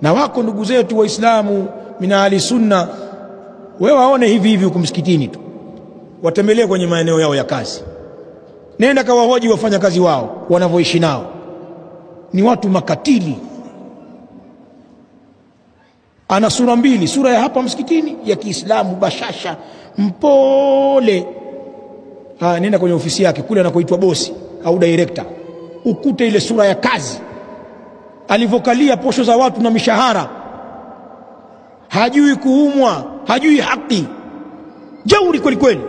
Na wako ndugu zetu Waislamu mina ahli sunna, wewe waone hivi hivi huko msikitini tu, watembelee kwenye maeneo yao ya kazi, nenda kawahoji wafanya kazi wao wanavyoishi nao, ni watu makatili. Ana sura mbili, sura ya hapa msikitini ya Kiislamu bashasha mpole, nenda kwenye ofisi yake kule anakoitwa bosi au director, ukute ile sura ya kazi alivokalia posho za watu na mishahara, hajui kuumwa, hajui haki, jeuri kweli kweli.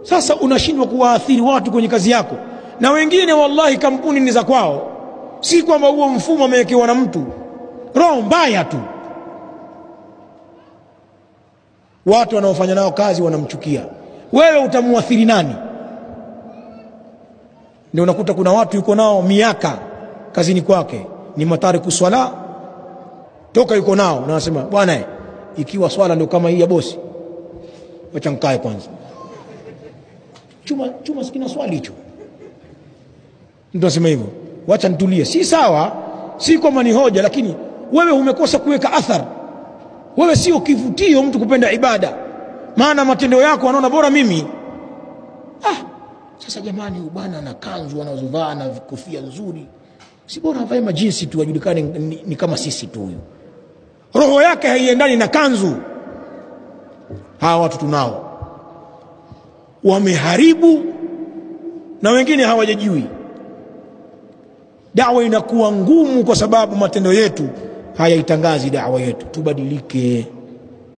Sasa unashindwa kuwaathiri watu kwenye kazi yako. Na wengine wallahi kampuni ni za kwao, si kwamba huo mfumo amewekewa na mtu, roho mbaya tu. Watu wanaofanya nao kazi wanamchukia, wewe utamuathiri nani? Ndio unakuta kuna watu yuko nao miaka kazini kwake ni matariku swala, toka yuko nao na anasema bwana, ikiwa swala ndio kama hii ya bosi, wacha nikae kwanza, chuma sikina swali hicho. Ndio anasema hivyo, wacha nitulie. Si sawa, si kwamba ni hoja, lakini wewe umekosa kuweka athari. Wewe sio kivutio mtu kupenda ibada, maana matendo yako anaona bora mimi. Sasa jamani, huyu bwana ana kanzu anazovaa na kofia nzuri, si bora avae majinsi tu ajulikane ni kama sisi tu huyu. Roho yake haiendani na kanzu. Hawa watu tunao wameharibu, na wengine hawajajui. Dawa inakuwa ngumu kwa sababu matendo yetu hayaitangazi dawa yetu. Tubadilike.